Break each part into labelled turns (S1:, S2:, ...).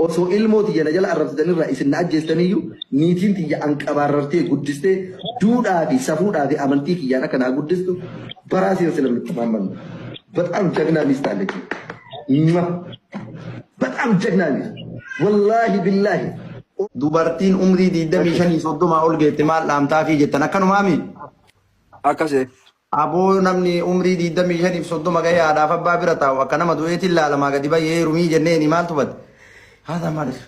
S1: Osoo ilmoo tiyya na jala arrabsitanirraa isin na ajjeestaniyyuu niitiin tiyya anqabaarrartee guddistee duudhaa fi safuudhaa fi amantii kiyyaan akka naa guddistu በራሴ ስለምተማመን ነው። በጣም ጀግና ሚስት አለች። በጣም ጀግና ሚስት ወላሂ ቢላሂ።
S2: Dubartiin umrii 25 30 ol geette maal dhaamtaafii jettan akkanumaami?
S3: Akkasee.
S2: Aboo namni umrii 25 30 gahee haadhaaf abbaa bira taa'u akka nama du'eetiin laalamaa gadi bayyee heerumii jenneeni maaltu bade? Haadha maaliif?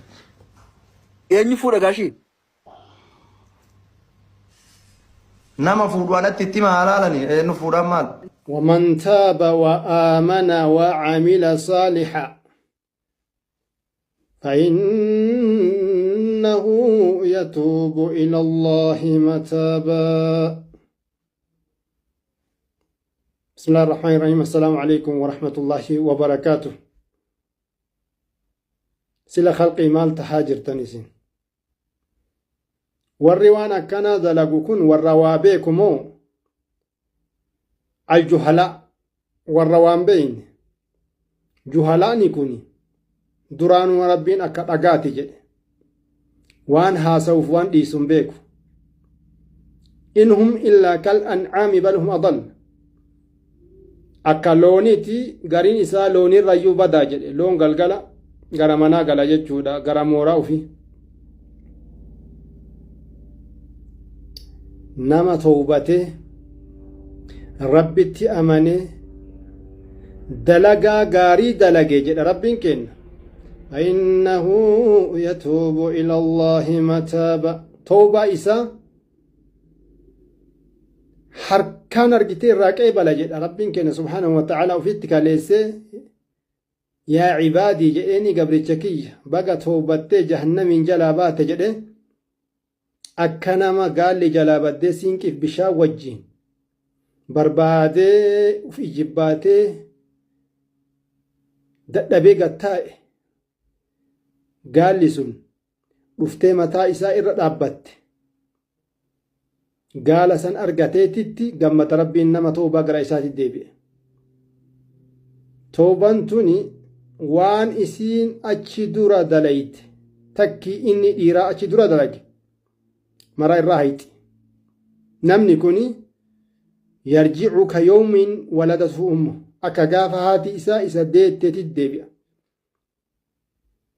S3: Eenyu fuudha gaashii?
S2: Nama fuudhu alatti itti himaa halaalani eenyu fuudhaan maal?
S4: ومن تاب وآمن وعمل صالحا فإنه يتوب إلى الله متابا. بسم الله الرحمن الرحيم. السلام عليكم ورحمة الله وبركاته. Sila khalqii maal tahaa jirtan isin? Warri waan akkanaa dalagu kun warra waa beeku moo aljuhalaa warra waan beeyne? Juhalaani kun duraanuma Rabbiin akka dhagaati jedhe. Waan haasa'uuf waan dhiisu hin beeku. In hum illaa kal an'aami bal hum adall. Akka looniiti gariin isaa loonirrayyuu badaa jedhe. Loon galgala gara manaa gala jechuudha gara mooraa ofii. Nama towbatee Rabbitti amanee dalagaa gaarii dalage jedha Rabbiin kenna. فإنه يتوب إلى الله متابا. Towbaa isaa harkaan argitee irraa qeebala jedha Rabbiin keenya subhaanahu wa ta'ala ofitti kaleessee yaa cibaadii jedheeni gabricha kiyya baga toobattee jahannamiin jalaa baate jedhe akka nama gaalli jalaa baddee siinqiif bishaan wajjiin barbaadee uf ijibbaatee dadhabee gattaa'e gaalli sun dhuftee mataa isaa irra dhaabbatte gaala san argateetitti gammada Rabbiin nama toobaa gara isaatti deebi'e. Tooban tuni waan isiin achi dura dalayte takkii inni dhiiraa achi dura dalage mara irraa hayxi. Namni kuni yarji'u ka yawmin waladatu ummu akka gaafa haati isaa isa deetteetti deebi'a.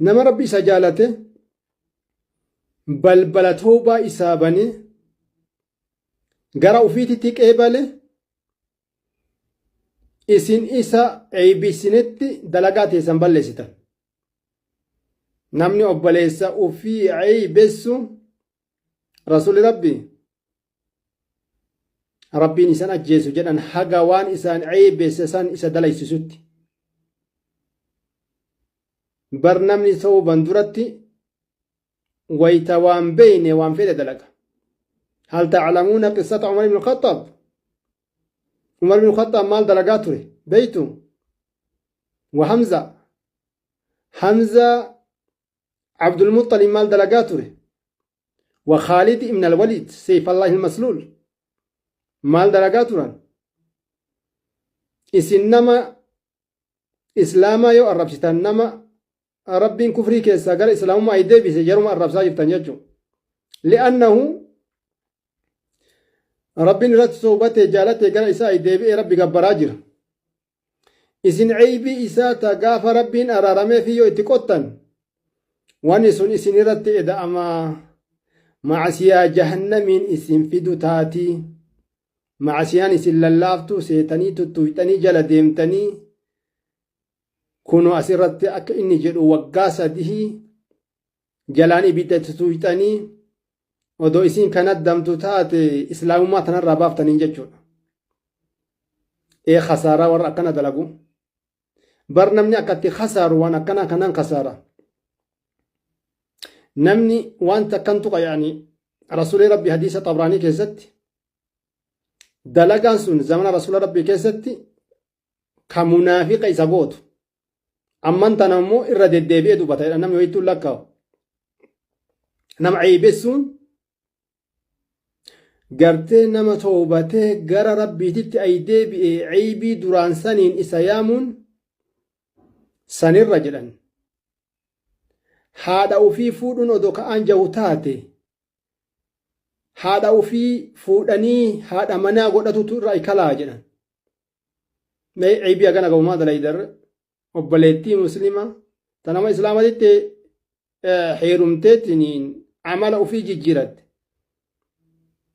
S4: Nama Rabbi isa jaalate balbala toobaa isaa bane gara ufiititti qeebale isin isa eeybisinetti dalagaa teessan balleessitan. Namni obboleessa ufii eeybessu Rasuulli Rabbi Rabbiin isan ajjeesu jedhan haga waan isaan eeybesse san isa dalaysisutti. Bar namni tooban duratti wayta waan beeyne waan fedhe dalaga. هل تعلمون قصة عمر بن الخطاب؟ عمر بن الخطاب maal dalagaa ture beeytu؟ وحمزة حمزة عبد المطلب maal dalagaa ture؟ وخالد بن الوليد سيف الله المسلول maal dalagaa turan؟ Isin nama islaamaa yoo arrabsitan nama Rabbiin kufrii keessaa gara islaamummaa ay deebise jaruma arrabsaa jirtan jechuudha. لأنه Rabbiin irratti sobatee jaalatee gara isaa ay deebi'ee Rabbi gabbaraa jira. Isin ceybii isaa ta gaafa Rabbiin araaramee fi yoo itti qottan wanni sun isin irratti eda'amaa macasiyaa jahannamiin isin fidu taati. Macasiyaan isin lallaaftuu seetanii tuttuyxanii jala deemtanii kunoo asirratti akka inni jedhu waggaa sadihii jalaan ibidda tutuyxanii odoo isin kan addamtu taate islaamummaa tanarraa baaftaniin jechuudha. Ee khasaaraa warra akkana dalagu. Bar namni akkatti khasaaru waan akkanaa kanaan khasaara. Namni wanta akkan tuqa yaani Rasuulli Rabbi hadiisa Xabraanii keessatti dalagaan sun zamana Rasuula Rabbii keessatti ka munaafiqa isa gootu. Amman tana immoo irra deddeebi'ee dubbata jedha namni wayittuu lakkaa'u. Nama ceebessuun gartee nama toobatee gara Rabbiititti ay deebi'e ceebii duraan saniin isa yaamuun sanirra jedhan. Haadha ofii fuudhuun odoo ka'aan jahu taate haadha ofii fuudhanii haadha manaa godhatutu irraa ikalaa jedhan. Mee ceebii hagana gahumaa dalaydarre obboleettii muslimaa ta nama islaamatitti heerumteetiniin amala ofii jijjiiratte.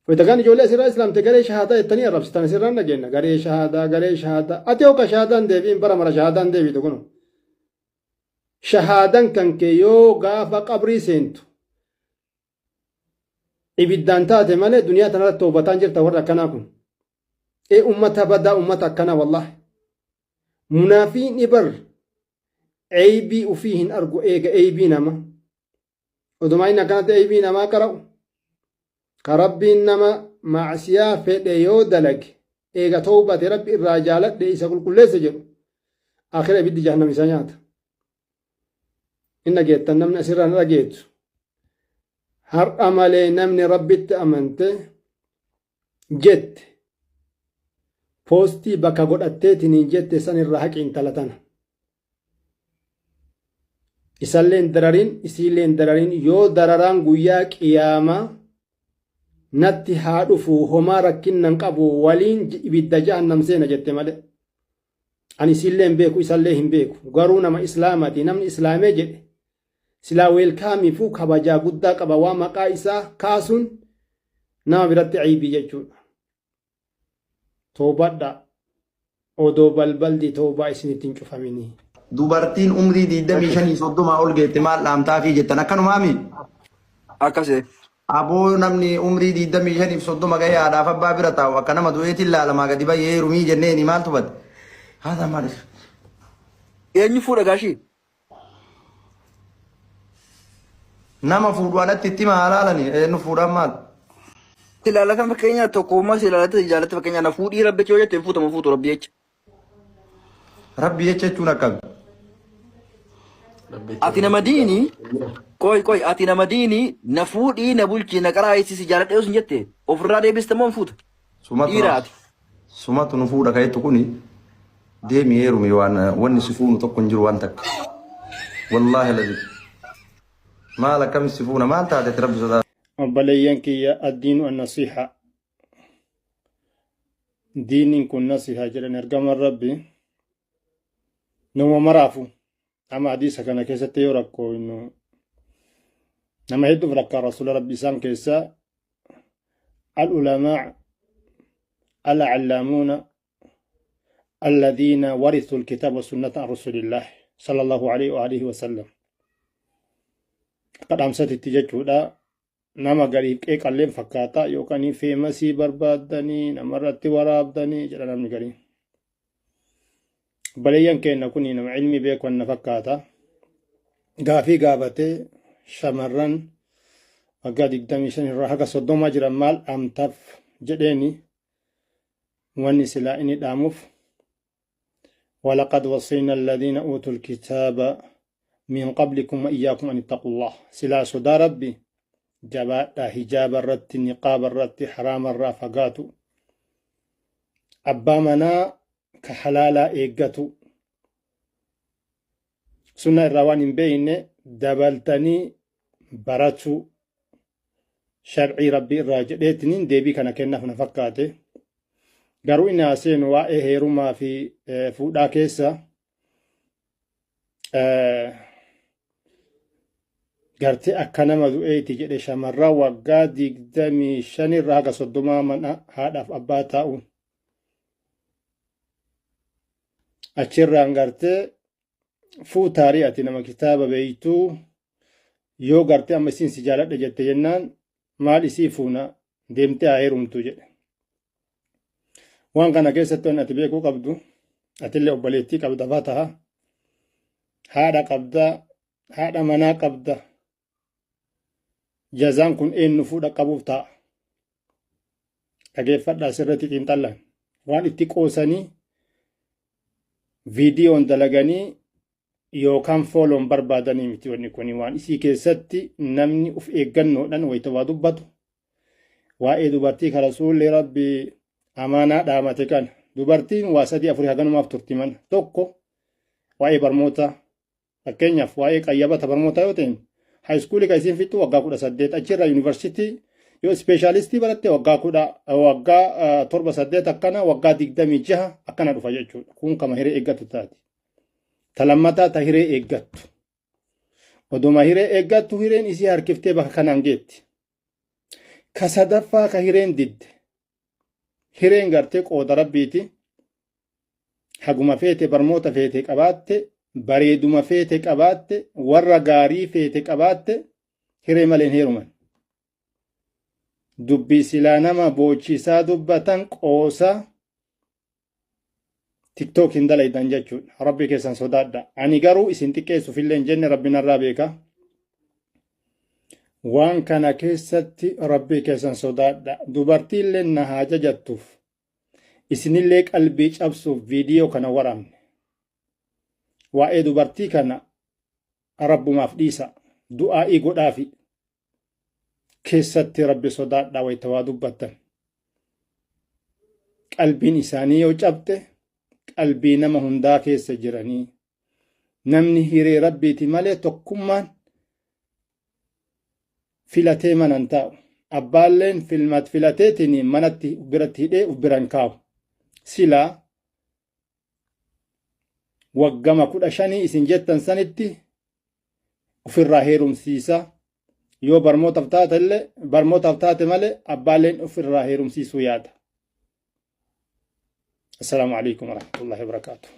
S4: Wayita ijoollee asirraa islaamte garee shahaadaa jettanii arrabsitan asirraan dhageenya. Garee shahaadaa, garee shahaadaa. Ati hooka shahaadaan deebiin bara mara shahaadaan deebitu kunu. Shahaadaan kan kee yoo gaafa qabrii seentu ibiddaan taate malee duniyaa tanarratti toobataan jirta warra akkanaa kun. Ee ummata badaa, ummata akkanaa wallaahi. Munaafiin ibar eeybii ufii hin argu, eega eeybii nama. Odumaa inni akkanatti eeybii namaa qara'u. Ka Rabbiin nama macsiyaa fedhe yoo dalage eega toobate Rabbi irraa jaaladhe isa qulqulleesse jedhu, akhira ibiddi jahannam isa nyaata. Inni dhageettan, namni asirraa na dhageettu. Har'a malee namni Rabbitti amante jette poostii bakka godhatteetiniin jette san irraa haqi intala tana. Isalleen dararin, isiilleen dararin, yoo dararaan guyyaa qiyaamaa natti haa dhufu, homaa rakkinnan qabu, waliin ibidda jahannam seena jette malee. Ani isiillee hin beeku, isallee hin beeku, garuu nama islaamati. Namni islaamee jedhe silaa weelkaamiifuu kabajaa guddaa qaba. Waa maqaa isaa kaasuun nama biratti aybii jechuudha. Toobadha odoo balballi toobaa isinitti hin cufaminii.
S2: Dubartiin umrii 25 30 ol geette maal dhaamtaafii jettan, akkanumaami?
S3: Akkasee.
S2: Aboo, namni umrii 25 30 gahee haadhaaf abbaa bira taa'u akka nama du'eetiin laalamaa gadi bayyee heerumii jenneeni maaltu bade? Haadha maaliif?
S3: Eenyu fuudha gaashii?
S2: Nama fuudhu anatti itti himaa halaalani, eenyu fuudhaan maal?
S3: Ilaalatan fakkeenya tokkummaa si ilaalate jaalatte, fakkeenya na fuudhii Rabbi yoo jette, fuutama fuutu Rabbi jecha.
S2: Rabbi jecha jechuun akkami?
S3: Ati nama diinii, qoy qoy, ati nama diinii, na fuudhii na bulchii na qaraa si jaaladhe yoo sin jette, ofirraa deebiste moo hin fuuta?
S2: Sumatu
S3: Dhiiraati.
S2: Sumatu nu fuudha ka'etu kuni deemi heerumi, waan wanni si fuunu tokko hin jiru waan takka. Wallaahi lazi. Maal akkami si fuuna, maal taateeti Rabbi sodaa?
S4: Obboleeyyan kiyya, addiinu annasiha. Diiniin kun nasiha jedhan ergaman Rabbi nama maraafu. Amma hadiisa kana keessatti yoo rakkoo innu nama hedduuf rakkaa rasuula Rabbi isaan keessaa العلماء العلامون الذين ورثوا الكتاب والسنة عن رسول الله صلى الله عليه وآله وسلم. Akka dhaamsatitti jechuudha. Nama gariif qeeqalleen fakkaata yookaan feemasii barbaaddanii namarratti waraabdanii jedha namni garii. Obboleeyyan keenya kun nama ilmi beekan na fakkaata. Gaafii gaafatee shamarran waggaa 25 irraa haga 30 jiran maal dhaamtaaf jedheeni, wanni silaa inni dhaamuuf ولقد وصينا الذين أوتوا الكتاب من قبلكم وإياكم أن اتقوا الله. Silaa sodaa Rabbi jabaadha, hijaaba irratti, niqaaba irratti, haraama irraa fagaatu, abbaa manaa ka halaalaa eeggatu, sunna irraa waan hin beeyne dabaltanii baratu sharcii Rabbii irraa jedheetiniin deebii kana kennaaf na fakkaate. Garuu inni haaseenu waa'ee heerumaa fi fuudhaa keessa gartee akka nama du'eeti jedhe, shamarran waggaa 25 irraa haga 30 mana haadhaaf abbaa taa'uun. Achirraan gartee fuutaarii ati nama kitaaba beeytuu yoo gartee amma isiin si jaaladha jette jennaan, maal isii fuuna, deemtee haa heerumtu jedhe. Waan kana keessatti wanni ati beekuu qabdu, atillee obboleettii qabda faa taha, haadha qabda, haadha manaa qabda. Jazaan kun eenyu fuudha qabuuf ta'a? Dhageeffadhaa, sirriitti xiinxallan. Waan itti qoosanii viidiyoon dalaganii yookaan fooloon barbaadanii miti. Wanni kun waan isii keessatti namni uf eeggannoodhaan wayita waa dubbatu, waa'ee dubartii ka rasuulli Rabbi amaanaa dhaamate kana. Dubartiin waa sadii afurii haganumaaf turti mana tokko. Waa'ee barmoota, fakkeenyaaf waa'ee qayyabata barmootaa yoo ta'e High schoolii kan isiin fixxu waggaa 18, achirraa yuunivarsiitii yoo specialistii baratte waggaa 10, waggaa 7, 8, akkana waggaa 26 akkana dhufa jechuudha. Kun kama hiree eeggattu taati. Ta lammataa ta hiree eeggattu. Oduma hiree eeggattu hireen isii harkiftee bakka kanaan geetti. Ka sadaffaa ka hireen didde. Hireen gartee qooda rabbiiti. Haguma feete barmoota feete qabaatte, bareeduma feete qabaatte, warra gaarii feete qabaatte, hiree malee hin heeruman. Dubbii silaa nama boochisaa dubbatan qoosa TikTok hin dalaydan jechuudha. Rabbi keessan sodaadha. Ani garuu isin xiqqeessuuf illee hin jenne, rabbi narraa beeka. Waan kana keessatti rabbii keessan sodaadha. Dubartiillee na haa jajattuuf. Isinillee qalbii cabsuuf viidiyoo kana waraabne. Waa'ee dubartii kana rabbumaaf dhiisa. Du'aa'ii godhaafi. Keessatti rabbi sodaadhaa wayita waa dubbattan. Qalbiin isaanii yoo cabxe qalbii nama hundaa keessa jiranii. Namni hiree rabbiiti malee tokkummaan filatee mana hin taa'u. Abbaalleen filmat filateetiin manatti biratti hidhee uf bira hin kaa'u. Silaa waggama 15 isin jettan sanitti ofirraa heerumsiisa. Yoo barmootaaf taate illee barmootaaf taate malee abbaalleen ofirraa heerumsiisuu yaada. Assalaamu alaikum warahmatullahi wabarakaatuh.